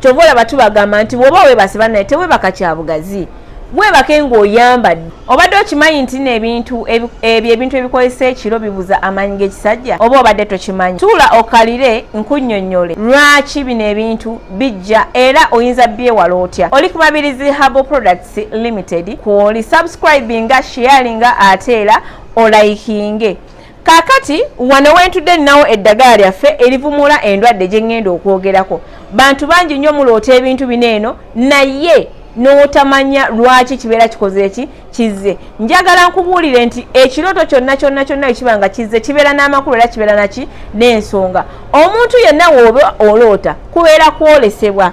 Kyova olaba tubagamba nti bw'oba weebase bannaye teweebaka kya bugazi, weebake ng'oyambadde. Obadde okimanyi nti nno ebintu ebyo ebintu ebikozesa ekiro bibuza amaanyi g'ekisajja? Oba obadde tokimanyi? Tuula okalire nkunnyonnyole lwaki bino ebintu bijja era oyinza byewala otya. Oli ku Mabirizi Herbal Products Limited kwoli subscribinga, sharinga ate era olayikinge. Kaakati wano wentudde ninawo eddagala lyaffe erivumula endwadde gye ŋŋenda okwogerako. Bantu bangi nnyo muloota ebintu bino eno naye n'otamanya lwaki kibeera kikoze eki kizze. Njagala nkubuulire nti ekirooto kyonna kyonna kyonna ekiba nga kizze kibeera n'amakulu era kibeera naki n'ensonga. Omuntu yenna w'oba oloota kubeera kwolesebwa,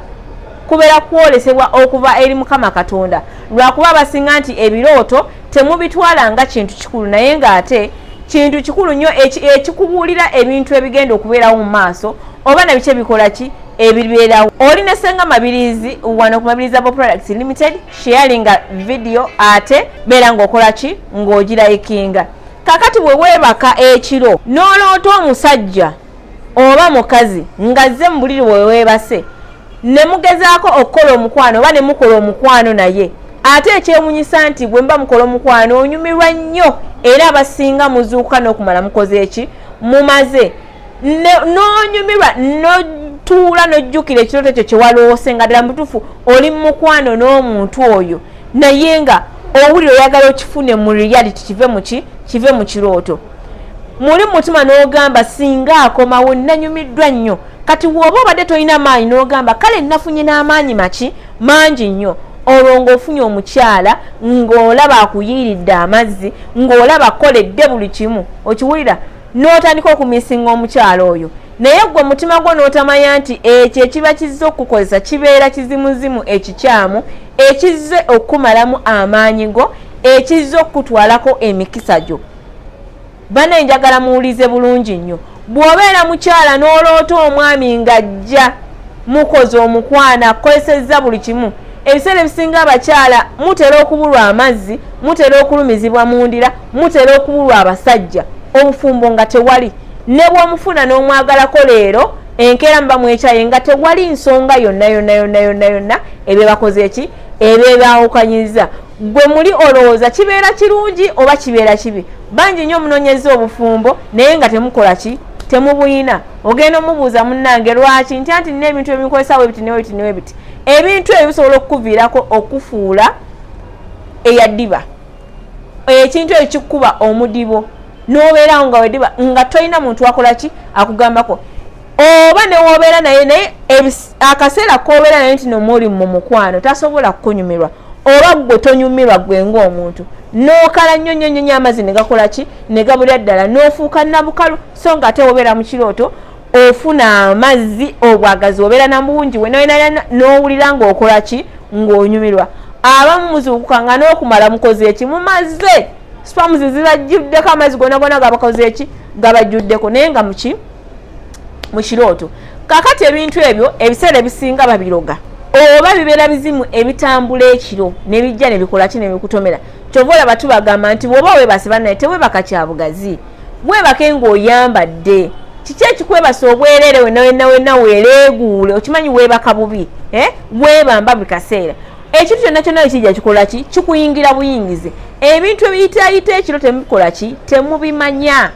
kubeera kwolesebwa okuva eri Mukama Katonda. Lwakuba abasinga nti ebirooto temubitwala nga kintu kikulu, naye ng'ate kintu kikulu nnyo ekikubuulira ebintu ebigenda okubeerawo mu maaso oba na biki ebikola ki ebibeerawo. Oli ne Ssenga Mabirizi wano ku Mabirizi Herbal Products Limited, sharinga video ate beera ng'okola ki ng'ogirayikinga. Kakati bwe weebaka ekiro n'oloota omusajja oba mukazi ng'azze mu buliri bwe weebase ne mugezaako okukola omukwano oba ne mukola omukwano naye, ate ekyewunyisa nti bwe muba mukola omukwano onyumirwa nnyo era abasinga muzuukuka n'okumala mukoze eki mumaze n'onyumirwa n'otuula n'ojjukira ekirooto ekyo kye waloose nga ddala mubutuufu oli mu mukwano n'omuntu oyo, naye nga owulira oyagala okifune mu reality kive mu ki kive mu kirooto. Muli mu mutima n'ogamba singa akomawo nanyumiddwa nnyo. Kati bw'oba obadde tolina maanyi n'ogamba kale nafunye n'amaanyi maki mangi nnyo, olwo ng'ofunye omukyala ng'olaba akuyiiridde amazzi, ng'olaba akoledde buli kimu, okiwulira n'otandika okumisinga omukyala oyo, naye gwe omutima gwo n'otamanya nti ekyo ekiba kizze okukukozesa kibeera kizimuzimu ekikyamu ekizze okukumalamu amaanyi go, ekizze okukutwalako emikisa gyo. Bane njagala muwulize bulungi nnyo. Bw'obeera mukyala n'oloota omwami ng'ajja mukoze omukwano akukozesezza buli kimu, ebiseera ebisinga abakyala mutera okubulwa amazzi, mutera okulumizibwa mu ndira, mutera okubulwa abasajja, obufumbo nga tewali. Ne bw'omufuna n'omwagalako leero, enkeera muba mwekyaye nga tewali nsonga yonna yonna yonna yonna yonna ebebakoze eki ebebaawukanyizza. Gwe muli olowooza kibeera kirungi oba kibeera kibi? Bangi nnyo munoonyeza obufumbo naye nga temukola ki temubuyina. Ogenda omubuuza munnange lwaki nti anti nina ebintu ebinkozesa webiti newebiti newebiti. Ebintu ebyo bisobola okukuviirako okufuula eyaddiba. Ekintu ekyo kikukuba omudibo n'obeerawo nga wediba nga tolina muntu akola ki akugambako, oba newobeera naye naye akaseera kobeera naye nti nomuli mu mukwano tasobola kukunyumirwa, oba gwe tonyumirwa gwe ng'omuntu n'okala nnyo nnyo nnyo amazzi ne gakola ki ne gabulira ddala n'ofuuka nabukalu. So nga ate wobeera mu kirooto ofuna amazzi, obwagazi obeera na bungi wena n'owulira ng'okola ki ng'onyumirwa. Abamu muzuukuka nga n'okumala mukoze eki mumaze, sperms zibajjuddeko amazzi gona gona gabakoze eki gabajjuddeko, naye nga muki mu kirooto. Kakati ebintu ebyo ebiseera ebisinga babiroga oba bibeera bizimu ebitambula ekiro ne bijja ne bikola ki ne bikutomera. Kyova olaba tubagamba nti bw'oba weebase bannaye teweebaka kya bugazi, weebake ng'oyambadde. Kiki ekikwebasa obwereere wenna wenna wenna weereeguule? Okimanyi weebaka bubi, weebamba buli kaseera. Ekintu kyonna kyonna ekijja kikola ki kikuyingira buyingizi. Ebintu ebiyitaayita ekiro temubikola ki temubimanya.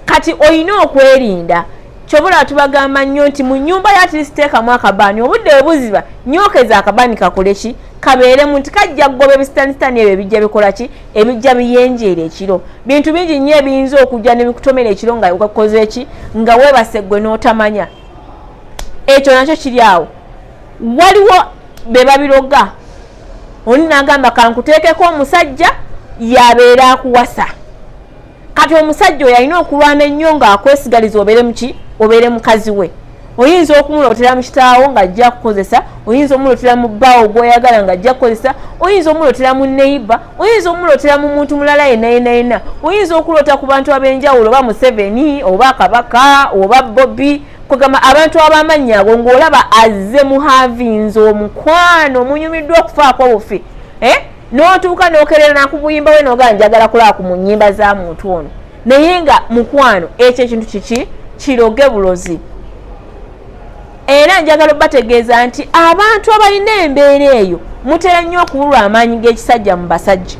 Kati olina okwerinda. Kyova olaba tubagamba nnyo nti mu nnyumba yo at least teekamu akabaani, obudde bwe buziba nyookeza akabaani kakole ki kabeeremu, nti kajja kugoba ebisitanisitani ebyo ebijja bikola ki ebijja biyenjeera ekiro. Bintu bingi nnyo ebiyinza okujja ne bikutomera ekiro nga okoze ki nga weebase ggwe n'otamanya. Ekyo nakyo kiri awo. Waliwo be babiroga, oli n'agamba kankuteekeko omusajja yabeera akuwasa. Kati omusajja oyo alina okulwana ennyo ng'akwesigaliza obeere muki obeere mukazi we. Oyinza okumulootera mu kitaawo ng'ajja kukozesa, oyinza omulootera mu bbaawo gw'oyagala ng'ajja kukozesa, oyinza omulootera mu neighbor, oyinza omulootera mu muntu mulala yenna yenna yenna, oyinza okuloota ku bantu ab'enjawulo oba Museveni oba Kabaka oba Bobi, kugamba abantu ab'amannya ago ng'olaba azze muhavinze omukwano munyumiddwa okufaako bufi, n'otuuka n'okerera nakubuyimba we n'ogamba njagala kulaba ku mu nnyimba za muntu ono, naye nga mukwano ekyo ekintu kiki kiroge bulozi. Era njagala obategeeza nti abantu abalina embeera eyo mutera nnyo okubulwa amaanyi g'ekisajja mu basajja,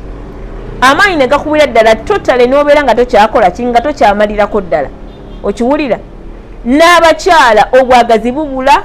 amaanyi ne gakubira ddala totale, n'obeera nga tokyakola ki, nga tokyamalirako ddala. Okiwulira? N'abakyala obwagazi bubula,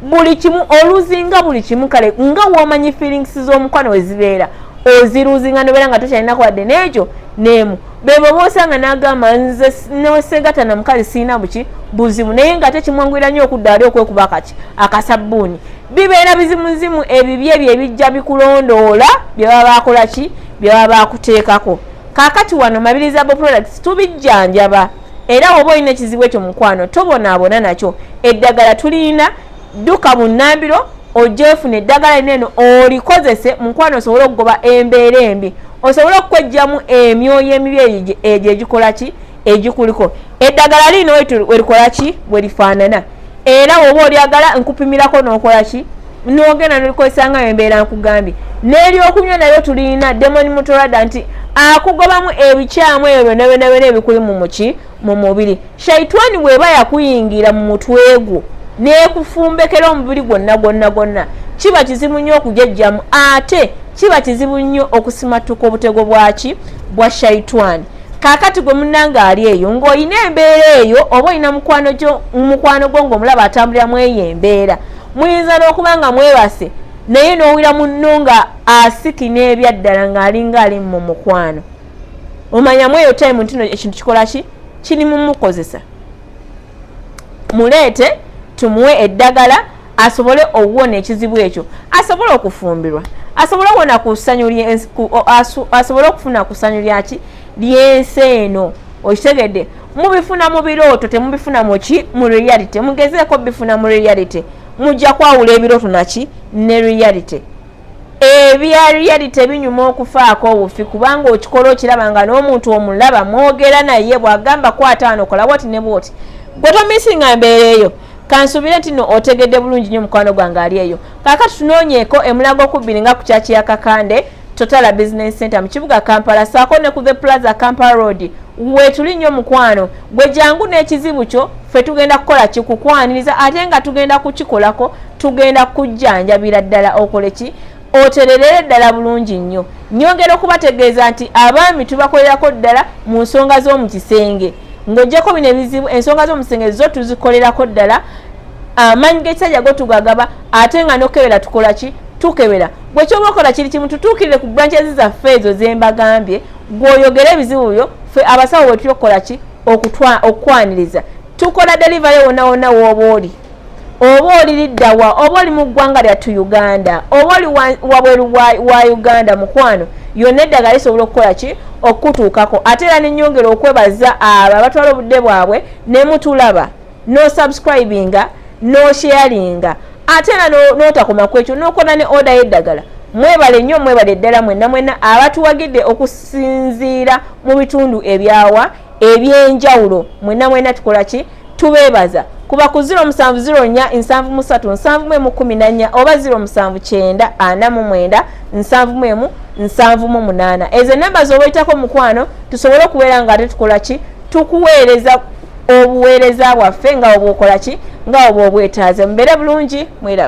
buli kimu oluzinga, buli kimu. Kale nga womanyi feelings z'omukwano we zibeera, oziruzinga nobeera nga tokyalinako wadde n'ekyo neemu. Bebo boosanga n'agamba, nze newesegata na mukazi siina buki buzibu, naye nga tekimwanguyira nnyo okudda ali okwekuba akaki akasabbuuni. Bibeera bizimuzimu ebibi ebyo ebijja bikulondoola bye baba bakola ki, bye baba bakuteekako. Kaakati wano Mabirizi Herbal Products tubijjanjaba, era oba olina ekizibu ekyo, mukwano, tobonaabona nakyo. Eddagala tulina, dduka bunnambiro ojja efuna eddagala lino eno olikozese, mukwano, osobole okugoba embeera embi, osobole okukwejjamu emyoyo emibi egyo egikola ki, egikuliko. Eddagala lino werikola ki, bwerifaanana, era woba olyagala nkupimirako n'okola ki, n'ogenda nolikozesa nga embeera nkugambye. N'eryokunywa nayo tulina Demon Mutorada, nti akugobamu ebikyamu ebyo byonna byonna byonna ebikuli mu muki, mu mubiri. Shaitwani bw'eba yakuyingira mu mutwe gwo nekufumbekera omubiri gwonna gwonna gwonna, kiba kizibu nnyo okujejjamu, ate kiba kizibu nnyo okusimattuka obutego bwaki, bwa shaitwani. Kaakati gwe munnanga ali eyo ng'olina embeera eyo, oba olina mukwano gwo ng'omulaba atambulira eyo embeera, muyinza n'okuba nga mwebase naye n'owulira munno nga asiki n'ebyaddala ng'alinga ali mu mukwano, omanyamu eyo time ntino ekintu kikola ki, kiri mumukozesa. Muleete tumuwe eddagala asobole okuwona ekizibu ekyo, asobole okufumbirwa, asobole okuwona ku ssanyu, asobole okufuna ku ssanyu lyaki, lyensi eno. Okitegedde? Mubifuna mu birooto, temubifuna muki, mu reality. Mugezeeko bifuna mu reality, mujja kwawula ebirooto naki ne reality. Ebya reality binyuma okufaako obufi, kubanga okikola okiraba nga n'omuntu omulaba, mwogera naye, bwagamba kwata wano, kola bwoti ne bwoti. Gwe tomisinga mbeera eyo. Kansubire nti no otegedde bulungi nnyo, mukwano gwange ali eyo. Kaakati tunoonyeeko emulago kubbiri nga ku kyaki ya Kakande Totala Business Center mu kibuga Kampala, saako ne ku The Plaza, Kampala Road, weetuli nnyo. Mukwano gwe jangu n'ekizibu kyo, ffe tugenda kukola kikukwaniriza, ate nga tugenda kukikolako, tugenda kujjanjabira ddala okole ki, otererere ddala bulungi nnyo. Nyongera okubategeeza nti abaami tubakolerako ddala mu nsonga z'omu kisenge. Ng'ojjako bino ebizibu, ensonga z'omu kisenge zo tuzikolerako ddala. Amaanyi g'ekisajja go tugagaba, ate nga nokebera tukola ki, tukebera. Gwe kyoba okola kiri kimu, tutuukirire ku branches zaffe ezo zembagambye, gweoyogere ebizibu byo, ffe abasawo bwe tuli okukola ki, okukwaniriza. Tukola delivery wonna wonna wooba oli, oba oli liddawa, oba oli mu ggwanga lyattu Uganda, oba oli wabweru wa Uganda, mukwano, yonna eddagala lisobola okukola ki, okutuukako. Ate era nenyongera okwebaza abo abatwala obudde bwabwe nemutulaba, nosubscribinga, nosharinga, ate era notakoma ku ekyo, nokola ne order y'eddagala. Mwebale nnyo, mwebale ddala mwenna mwenna abatuwagidde okusinziira mu bitundu ebyawa ebyenjawulo. Mwenna mwenna tukola ki, tubeebaza. Kuba ku 0704 73 71 14 oba 0794 71 78. Ezo enamba zobayitako, mukwano, tusobole okubeera nga ate tukola ki, tukuweereza obuweereza bwaffe nga obwokola ki, nga oba obwetaaze. Mubeere bulungi, mweraba.